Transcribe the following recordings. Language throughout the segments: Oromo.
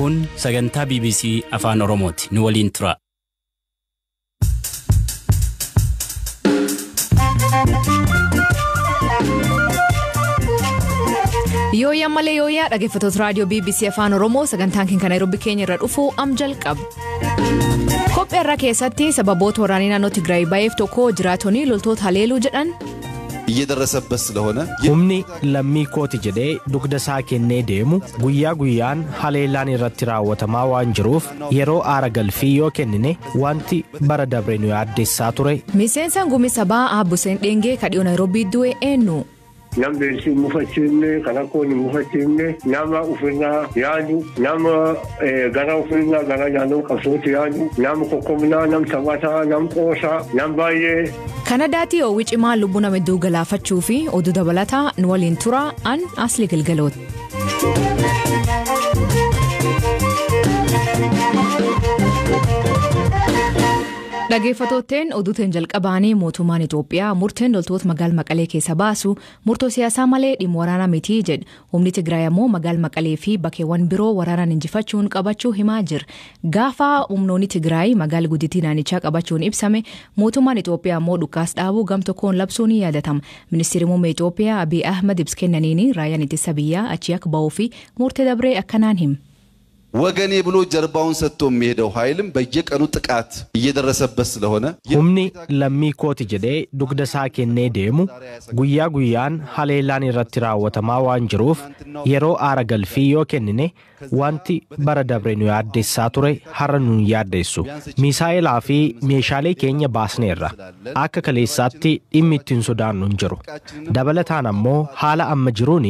Kun sagantaa BBC Afaan Oromooti. Nu waliin tura. Yooyyaa malee yooyyaa dhaggeeffattoota raadiyoo BBC Afaan Oromoo sagantaan keenya kan Naayiroobii keenya irra dhufu am jalqaba. Qophii irraa keessatti sababoota waraanii naannoo Tigraay ba'eef tokko jiraatonni loltoota haleeluu jedhan. እየደረሰበት ስለሆነ Humni lammii kooti jedhee dugda isaa kennee deemu guyyaa guyyaan haleellaan irratti raawwatamaa waan jiruuf yeroo aara galfii yoo kennine wanti bara dabre nu yaaddeessaa ture. Miseensa Gumii Sabaa Abbuseen Dheengee kadhiyoo Naayiroobii du'e eenyu? Nam beelsi hin mufachiifne, kan rakkoon hin mufachiifne, nama ofirraa yaadu, nama gara ofirraa gara jaalala qabsootti yaadu, nama kokkobnaa, nam taphataa, nam qoosaa, nam baay'ee. Kanadaatti ho'i cimaa lubbuu nama hedduu galaafachuu fi oduu dabalataa nu waliin tura an Asli Galgalooti. Dhaggeeffattootteen oduuteen jalqabaanii mootummaan Itoophiyaa murteen loltoota magaala Maqalee keessa baasu murtoo siyaasaa malee dhimma waraanaa miti jedhe. Humni Tigraay ammoo magaala Maqalee fi bakkeewwan biroo waraanaan injifachuun qabachuu himaa jira. Gaafa humnoonni Tigraay magaala guddittii naannichaa qabachuun ibsame mootummaan Itoophiyaa ammoo dhukaas dhaabuu gam tokkoon labsuun ni yaadatama. Ministeerri muummee Itoophiyaa Abiy Ahmed ibsa kennaniin raayyaan ittisa biyyaa achii akka bahuu fi murtee dabree akkanaan hima. ወገኔ ብሎ ጀርባውን ሰጥቶ የሚሄደው ኃይልም በየቀኑ ጥቃት እየደረሰበት ስለሆነ Humni lammii kooti jedhee dugda isaa kennee deemu guyyaa guyyaan haleellaan irratti raawwatamaa waan jiruuf yeroo aara galfii yoo kennine wanti bara dabre nu yaaddeessaa ture har'a nu hin yaaddeessu. Misaa'ilaa fi meeshaalee keenya baasneerra. Akka kaleessaatti dhimmi ittiin sodaannu hin jiru. Dabalataan ammoo haala amma jiruun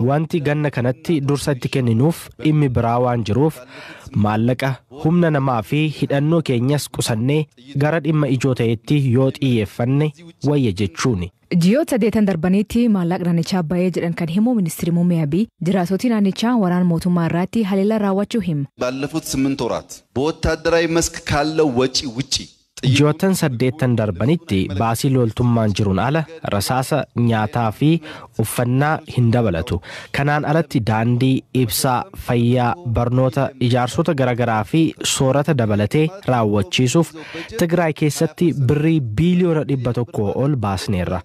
wanti ganna kanatti dursa itti kenninuuf dhimmi biraa waan jiruuf maallaqa humna namaa fi hidhannoo keenyas qusannee gara dhimma ijoo ta'etti yoo xiyyeeffanne wayya jechuuni. Ji'oota saddeetan darbanitti maallaqa naannichaa bahee jedhan kan himu ministeerri muummee Abiy jiraatotni naannichaa waraana mootummaa irratti haleellaa raawwachuu hima. ባለፉት 8 ወራት በወታደራዊ መስክ ካለው ወጪ ውጪ Ji'oottan saddeettan darbanitti baasii loltummaan jiruun ala rasaasa nyaataa fi uffannaa hin dabalatu. Kanaan alatti daandii, ibsaa, fayyaa, barnoota, ijaarsota garaagaraa fi soorata dabalatee raawwachiisuuf Tigraay keessatti birrii biiliyoona 100 ol baasneerra.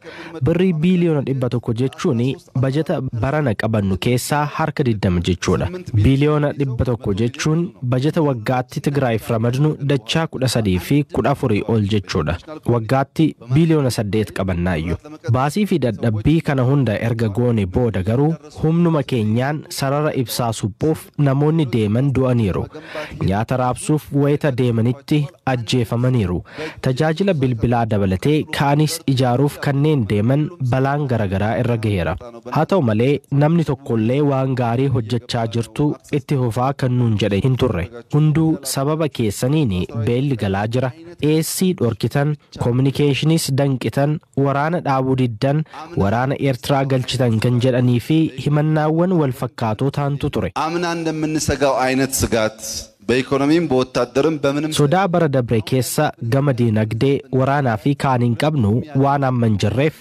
Birrii biiliyoona 100 jechuun bajeta barana qabannu keessaa harka 20 jechuudha. Biiliyoona 100 jechuun bajeta waggaatti Tigraayiif ramadnu dachaa 13 fi 14 ol jechuudha. Waggaatti biiliyoona 8 qabannaayyuu. Baasii fi dadhabbii kana hunda erga goone booda garuu humnuma keenyaan sarara ibsaa suphuuf namoonni deeman du'aniiru. Nyaata raabsuuf wayita deemanitti ajjeefamaniiru. Tajaajila bilbilaa dabalatee kaanis ijaaruuf kanneen deeman balaan garaagaraa irra gaheera. Haa ta'u malee namni tokkollee waan gaarii hojjechaa jirtu itti fufaa kan nuun jedhe hin turre. Hunduu sababa keessaniin beelli galaa jira. Dhiyeessii dhorkitan, koominikeeshiniis danqitan, waraana dhaabuu diddan, waraana Eertiraa galchitan kan jedhanii fi himannaawwan wal fakkaatoo taantu ture. አምና እንደምንሰጋው አይነት ስጋት በኢኮኖሚም በወታደርም በምንም Sodaa bara dabre keessa gama diinagdee waraanaa fi kaan hin qabnu waan amma hin jirreef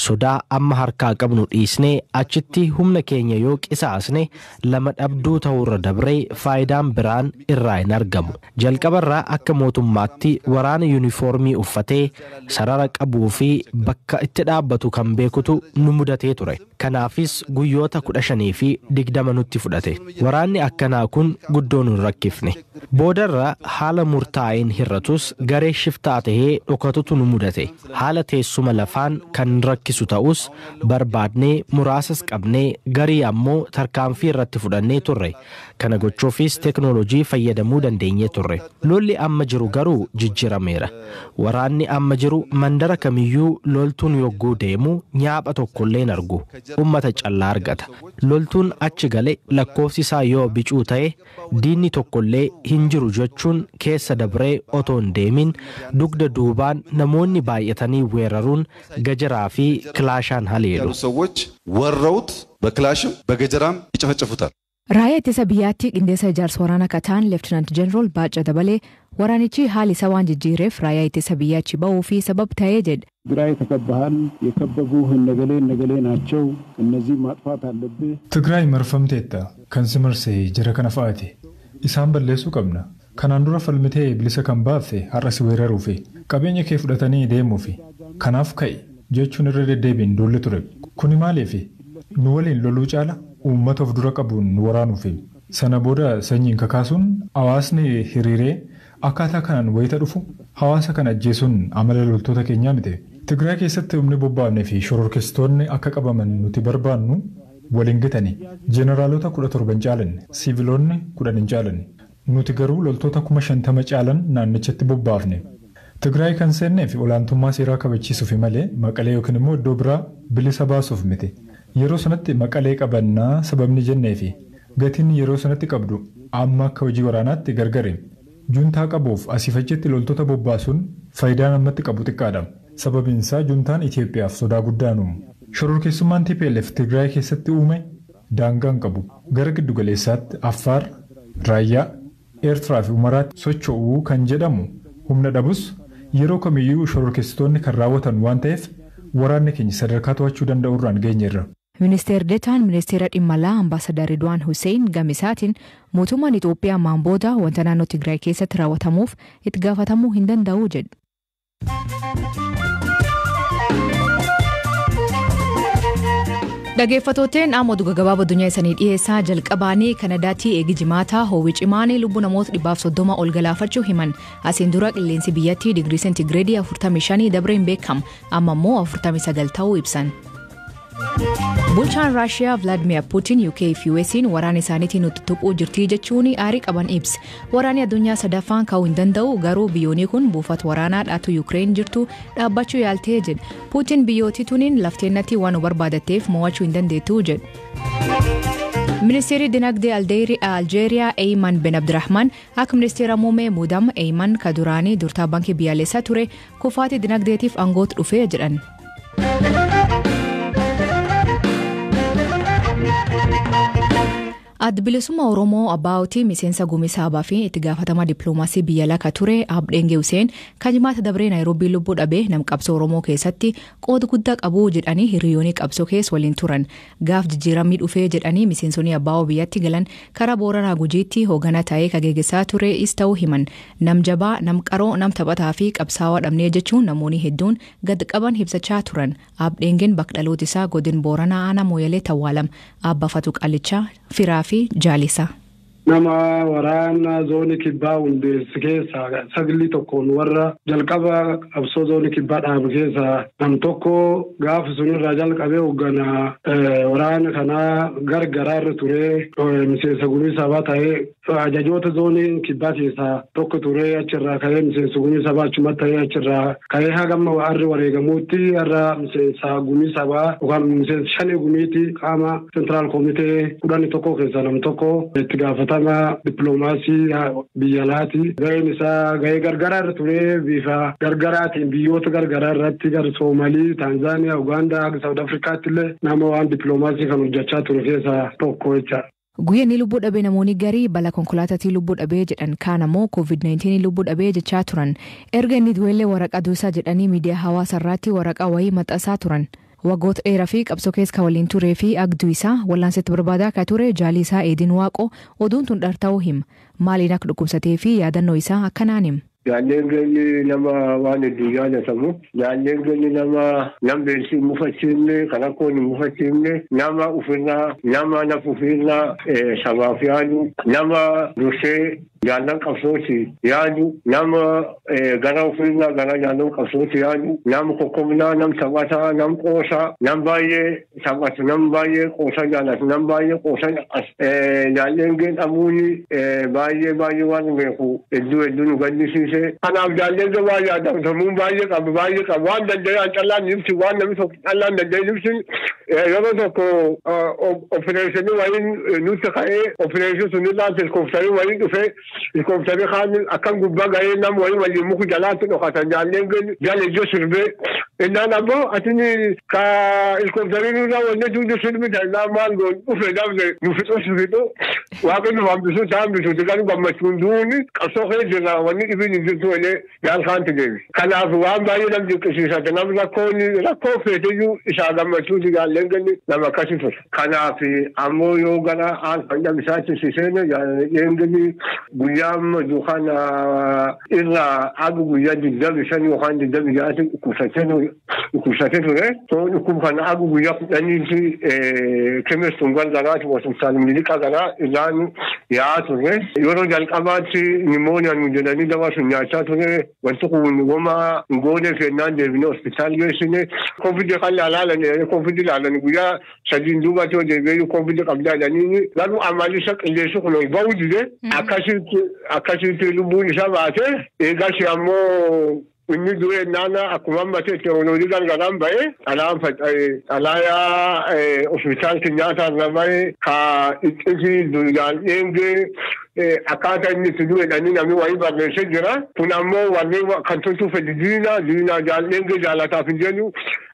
sodaa amma harkaa qabnu dhiisnee achitti humna keenya yoo qisaasne lama dhabduu ta'urra dabree faayidaan biraan irraa hin argamu. Jalqabarraa akka mootummaatti waraana yuunifoormii uffatee sarara qabuu fi bakka itti dhaabbatu kan beekutu nu mudatee ture. Kanaafis guyyoota 15 fi 20 nutti fudhate. Waraanni akkanaa kun guddoo nu hin rakkifne. Boodarra haala murtaa'een hir'atus garee shiftaa tahee dhokatutu nu mudate. Haala teessuma lafaan kan rakkisu ta'us barbaadnee muraasas qabnee garii ammoo tarkaanfii irratti fudhannee turre. Kana gochuufis teeknooloojii fayyadamuu dandeenyee turre. Lolli amma jiru garuu jijjiirameera. Waraanni amma jiru mandara kamiyyuu loltuun yogguu deemu nyaapha tokkollee hin argu. Uummata callaa argata. Loltuun achi gale lakkoofsi isaa yoo bicuu ta'e diinni tokkollee hin jiru jechuun keessa dabree otoo hin deemin dugda duubaan namoonni baay'atanii weeraruun gajaraa fi kilaashaan haleelu. ያሉ ሰዎች ወረውት በክላሽም በገጀራም ይጨፈጭፉታል። Raayyaa ittisa biyyaatti qindeessa ijaarsa waraanaa kan ta'an Leeftinant Jeneraal Baacaa Dabalee waraanichi haala isaa waan jijjiireef raayyaa ittisa biyyaa achi bahuu fi sababa ta'ee jedhe. ትግራይ ተከባሃል። የከበቡህ እነገሌ እነገሌ ናቸው። እነዚህ ማጥፋት አለብህ። Tigraay marfamteetta. Kan si marse jara kana fa'aati. Isaan balleessuu qabna. Kanaan dura falmitee bilisa kan baafte har'a si weeraruufi qabeenya kee fudhatanii deemuufi kanaaf ka'i jechuun irra deddeebiin duulli ture. Kuni maaliifi? Nu waliin loluu caala uummata of dura qabuun nu waraanuufi. Sana booda sanyiin kakaasuun hawaasni hiriiree akkaataa kanaan wayita dhufu hawaasa kana ajjeesuun amala loltoota keenyaa miti. Tigraay keessatti humni bobbaafnee fi shororkeessitoonni akka qabaman nuti barbaannu waliin gitani. Jeneraalota 17 hin caalanne, siiviloonni 10 hin caalanne. Nuti garuu loltoota 50,000 caalan naannichatti bobbaafne. Tigraay kan seennee fi olaantummaa seeraa kabachiisuufi malee Maqalee yookiin immoo iddoo biraa bilisa baasuuf miti. Yeroo sanatti Maqalee qabannaa sababni jennee fi gatiin yeroo sanatti qabdu amma akka hojii waraanaatti gargari. Juntaa qabuuf asiif achitti loltoota bobbaasuun faayidaan ammatti qabu xiqqaadha. Sababiin isaa juntaan Itoophiyaaf sodaa guddaa uumu. Shororkeessummaan TPLF Tigraay keessatti uume daangaa hin qabu. Gara giddugaleessaatti Affaar, Raayyaa, Eertiraa fi Umaraatti socho'uu kan jedhamu humna dhabus yeroo kamiyyuu shororkeessitoonni kan raawwatan waan ta'eef waraanni keenya sadarkaa to'achuu danda'urraan geenyeerra. Ministeer Deetaan Ministeera Dhimma Alaa Ambaasadar Ridwaan Hussein gamisaatiin mootummaan Itoophiyaa ammaan booda wanta naannoo Tigraay keessatti raawwatamuuf itti gaafatamuu hin danda'u jedhu. Dhaggeeffattooteen amma oduu gaggabaaboo addunyaa isanii dhiyeessaa jalqabaanii Kanadaatti eegi jimaataa ho'i cimaan lubbuu namoota 130 ol galaafachuu himan. Asiin dura qilleensi biyyattii digirii seentigireedii 45 dabreen beekama. Amma immoo 49 ta'uu ibsan. Bulchaan Raashiyaa Vilaadimir Puutiin UK fi US'n waraana isaaniitiin tuttuquu jirtii jechuun aarii qaban ibse. Waraanni addunyaa sadaffaan ka'uu hin danda'u garuu biyyoonni kun buufata waraanaa dhaatu Yuukireen jirtu dhaabbachuu yaaltee jedhe. Puutiin biyyootii tuniin lafteennatti waan nu barbaadatteef mo'achuu hin dandeettu jedhe. Ministeerri Dinagdee Aljeeriyaa Eeyman Ben Abdurrahman akka ministeera muummee muudama Eeyman ka duraanii durtaa baankii biyyaalessaa ture kufaatii dinagdeetiif aangootti dhufee jedhan. Adda Bilisummaa Oromoo Abbaa'ootii miseensa gumii saabaa fi itti gaafatama dippiloomaasii biyya alaa ture Abdheengee Huseen kan jimaata dabree Naayiroobii lubbuu dhabee nam qabsoo Oromoo keessatti qooda guddaa qabu jedhanii hiriyoonni qabsoo keessa waliin turan. Gaaf jijjiiramni dhufee jedhanii miseensonni Abbaa'oo biyyatti galan karaa Booranaa Gujiitti hoogganaa ta'ee kan geggeessaa ture is ta'uu himan. Nam jabaa, nam qaroo, nam taphataa fi qabsaawaa dhabnee jechuun namoonni hedduun gad qaban ibsachaa turan. Abdheengeen bakka dhaloota isaa godin Booranaa aanaa Mooyalee Tawwaalam. Abba Fatuu Qaalichaa firaa fi jaalisa. Nama waraana zoonii kibbaa hundeessu keessaa sagalii tokkoon warra jalqaba qabsoo zoonii kibbaa dhaabu keessaa nam tokko gaafa sunirraa jalqabee hoogganaa waraana kanaa gargaraa irra turee miseensa gumii sabaa ta'ee ajajoota zoonii kibbaa keessaa tokko turee achirraa ka'ee miseensa gumii sabaa achumatti ta'ee achirraa ka'ee hagamma harri wareegamuutti har'a miseensa gumii sabaa yookaan miseensa shanii gumiiti qaama sentiraal komitee 11 keessaa nam tokko itti gaafata. Dippiloomaasii biyya alaati. Gaheen isaa gahee gargaraa irra turee bifa gargaraatiin biyyoota gargaraa irratti gara Soomalii, Taanzaaniyaa, Ugaandaa, Saawud Afrikaatti illee nama waan dippiloomaasii kan hojjechaa ture keessaa tokko jecha. Guyyaan lubbuu dhabee namoonni garii balaa konkolaataatiin lubbuu dhabee jedhan kaan ammoo COVID-19 lubbuu dhabee jechaa turan. Erga inni du'ellee waraqaa duusaa jedhanii miidiyaa hawaasaa irratti waraqaa wayii maxxansaa turan. Waggoota dheeraa fi qabsoo keessa waliin turee fi agduu isaa wal'aansatti barbaadaa akka ture jaalli isaa Eedin Waaqoo oduun tun dharta'uu hima. Maaliin akka dhukkubsatee fi yaadannoo isaa akkanaan hima. Jaalleen geenyi nama waan hedduu jaalatamu. Jaalleen geenyi nama nam beelsi hin mufachiifne, kan rakkoon hin mufachiifne, nama ofirraa, nama naf ofirraa sabaaf yaadu, nama dursee jaallan qabsooti yaadu, nama gara ofirraa gara jaallan qabsooti yaadu, nama kokkomnaa, nam taphataa, nam qoosaa, nam baay'ee taphatu, nam baay'ee qoosa jaalatu, nam baay'ee qoosa jaalleen geenxamuun baay'ee baay'ee waan beeku hedduu hedduu nu gaddisiise. Kanaaf jaalleen gabaa yaadamsamuun baay'ee qabu baay'ee qabu waan danda'e callaan ibsi waan namni tokko callaan danda'e ibsi yeroo tokko opereeshinii wayiin nutti ka'ee opereeshinii sunirraa helikoophitarii wayiin dhufee helikoophitarii kaan akkan gubbaa ga'ee nam wayii waliin muku jalaatti dhokatan jaalleen jala ijoo sirbee innaan ammoo atini ka helikoophitarii nurraa wanni tuuti sirbita innaan maal goon dhufe dafne nu fixu si fixu. Waaqni hambisuu isaa hambisuuti garuu gammachuun duuni qabsoo keessa jirra wanni dhibiin hin jirtu malee jaal kaanti deebi. Kanaaf waan baay'ee nam dinqisiisate nam rakkoon rakkoo feeteyyuu isaa gammachuuti jaalleen ganni nama akkasii ture. Kanaaf ammoo yoo gara aan fandam isaatti siseene jaalleen guyyaa amma duukana irraa aga guyyaa 25 yookaan 26 dhukkubsatee ture. So dhukkuba kana aga guyyaa 10tti kemestuun gargaraati hospitaal miliqa garaa irraan yaa'aa ture. Yeroo jalqabaatti nimooniyaan nu jedhanii dawaa sun nyaachaa ture. Wanti kun goma goonee feennaan deebinee hospitaal geessine. Koofidii kan ilaalan koofidii ilaalan guyyaa 3 duubatti yoo deebi'ee koofidii qabdaa jedhanii garuu amalisa qilleensi kun ol ba'uu dide akkasitti lubbuun isaa baate eegas ammoo inni du'e naana akkuma amma ta'e teekinooloojii gargaaraan ba'e xalayaan faca'e xalayaa hospitaal Kinyaataa irra ba'e ka iccitii duudaan dheengee akkaataa inni itti du'e dhanii namni wayii barreessee jira. Kun ammoo warreen kan tolchuu fedhi diinaa diinaa jaal-dheengee jaalataaf hin jennu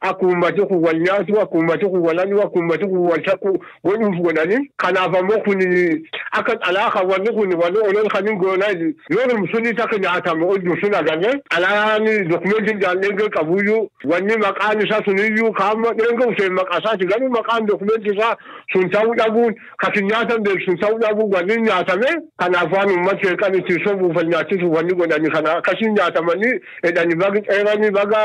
akka uummati kun wal nyaatu akka uummati kun wal aduu akka uummati kun wal shakku godhuuf godhanii. Kanaaf ammoo kun akka xalaa kan warri kun warri olol kan hin goonaa yoo sunis akka nyaatamu oolchu sun agarree xalayaan dokumentiin jaal-dheengee qabuyyuu wanni maqaan isaa suniyyuu kaamma dheengee useen maqaa isaati garuu maqaan dokumentii isaa sun ta'uu dhabuun kan nyaatan beeku sun ta'uu dhabuun warri nyaatame. Kanaaf waan uummata sheekan itti sobuuf nyaachisuuf wanni godhani kana akkasiin nyaatamanii jedhanii baga dheeranii baga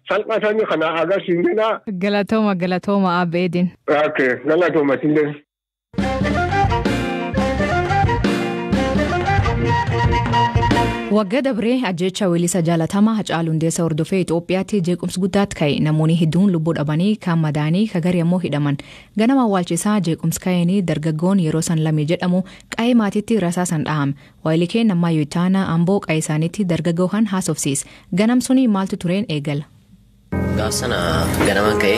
salphatanii kana agarsiisnedha. Galatooma galatooma Abbeedin. Okay galatooma tillee. Waggaa dabree ajjecha weellisa jaalatamaa Hacaaluu Hundeessaa hordofee Itoophiyaatti jeequmsi guddaatti ka'e. Namoonni hedduun lubbuu dhabanii kaan madaanii kagarii ammoo hidhaman. Ganama awwaalchisaa jeequmsi ka'een dargaggoon yeroo san lamee jedhamu qa'ee maatiitti rasaasan dhahame. Waayilikeen Ammayyuu Itaanaa Amboo qa'ee isaaniitti dargaggoo kan haasofsiise. Ganam suni maaltu tureen eegala? Gaaf sana ganaman ka'e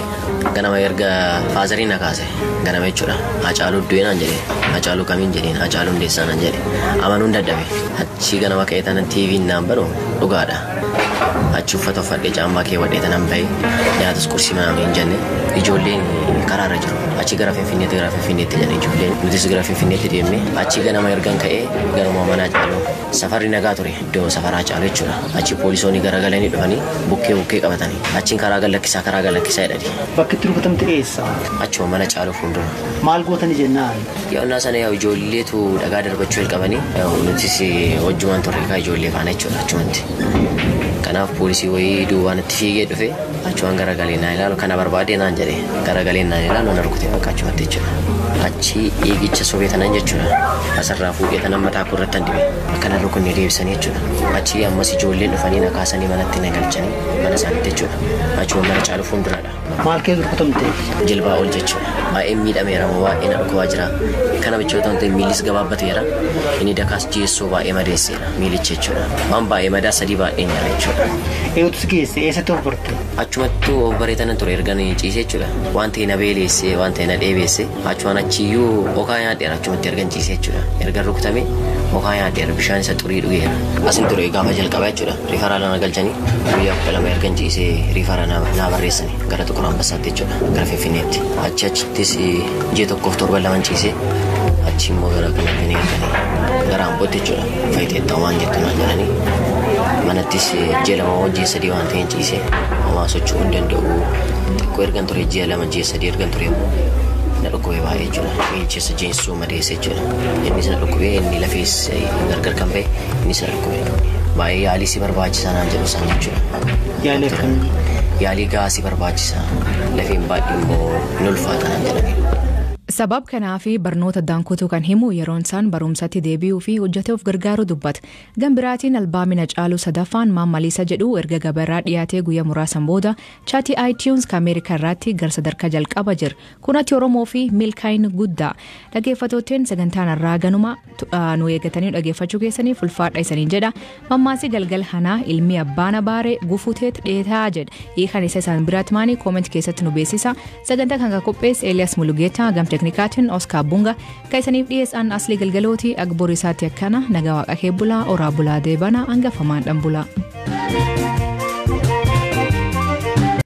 ganama erga faazarii na kaase ganama jechuudha. Hacaaluu du'e naan jedhe Hacaaluu kamiin jedheen Hacaaluu Hundeessaa naan jedhe amanuun dadhabe achi ganama ka'e tanan TV'n naan banu dhugaadha. Achi uffata uffadhee caammaa keewwadhee tanan bahe nyaatas qursii manaa hin jenne ijoolleen karaarra jiru. Achi gara Finfinneetti jedhan ijoolleen nutis gara Finfinneetti deemne achi ganama ergan ka'ee garuma mana Hacaaluu safarri nagaa ture iddoo safara Hacaaluu jechuudha. Achi poolisoonni garagalanii dhufanii bukkee qabatanii achiin karaa galakkisaa jedhani. Bakki itti rukutamte eessa? Achuma mana Hacaaluu fuuldura. Maal gootani jennaan? Yoonnaa sana yaa ijoolleetu dhagaa darbachuu jalqabanii nutis wajjumaan turre kaa ijoollee faana jechuudha achumatti. Kanaaf poolisii wayii duubaan itti fiigee dhufe achumaan garagalee naan ilaalu kana barbaadee naan jedhe garagalee naan ilaalu na rukute bakka achumatti jechuudha. Achi eegicha sobee tanan jechuudha. Asirraa fuudhee tanan mataa koo irratti dibe akkana rukunne deebisanii jechuudha. Achi ammas ijoolleen dhufanii na kaasanii manatti na galchanii mana isaaniitti jechuudha. Achuma mana Hacaaluu fuulduraadha. Maal keessa rukutamte? Jilbaa ol jechuudha. Baay'ee miidhameera baay'ee na dhukkubaa jira. Kana bichoota wanti miilis gabaabbateera. Inni dakaas jeessoo baay'ee madeesseera miilicha jechuudha. Waan baay'ee madaa sadii baay'ee nyaara jechuudha. Eeguutu si geesse eessatti of barte? Achumattuu of bareetanan ture ergan ciisee jechuudha. Waan ta'e na beeleesse waan ta'e na dheebeesse achumaan achiyyuu okaa nyaadheera achumatti ergan ciisee jechuudha. Ergan rukutame okaa nyaadheera bishaan isa xurii dhugeera. Asin ture gaafa jalqabaa jechuudha. Riifaraa na galchanii guyyaa 12 ergan ciisee riifaraa na barreessanii gara Xuqur Ambassaatti jechuudha gara Finfinneetti. Achi achittis ji'a 1 fi torban 2 ciisee achi immoo gara kanatti erganii gara Ambootti jechuudha. Fayiteettaa waan jettu naan jedhanii manattis ji'a 2 hojii 3 waan ta'een ciisee homaa socho'uu hin danda'u. Xiqqoo ergan ture ji'a 2 ji'a 3 ergan ture immoo na dhukkubee baay'ee jechuudha. Miilchisa jeensuu madeesse jechuudha. Innis na dhukkubee inni lafees gargar kan ba'e innis na dhukkubee. Baay'ee yaalii si barbaachisaa naan jedhu isaan jechuudha. Yaalii akkamii? Yaalii gahaa si barbaachisa. Lafeen baay'ee immoo ni ulfaata naan jedhani. Sabab kanaa fi barnoota daankutuu kan himu yeroon isaan barumsatti deebi'uu fi hojjetee of gargaaru dubbata. Gambiraatiin albaamina Hacaaluu sadaffaan Maammaliisa jedhu erga gabarraa dhiyaatee guyyaa muraasan booda chaatii iTunes kan Ameerikaa irratti gara sadarkaa jalqaba jira. Kunatti Oromoo fi milkaa'ina guddaa. Dhaggeeffattootni sagantaan irraa ganuma nu eeggatanii dhaggeeffachuu keessaniif ulfaadha isaniin jedha. Mammaasii galgal hanaa ilmi abbaan abaaree gufuteet dheetaa jedha. Hiikan isa isaan biraatti maanii kooment keessatti nu beeksisa. Sagantaa kan qopheesse Elias Mulugeetaa gam teknikaatiin Oscar Bunga kan isaniif dhiyeessan Aslii Galgalooti Agboor isaatti akkana nagaa waaqa kee bulaa oraa bulaa deebana hangafamaan dhan bulaa.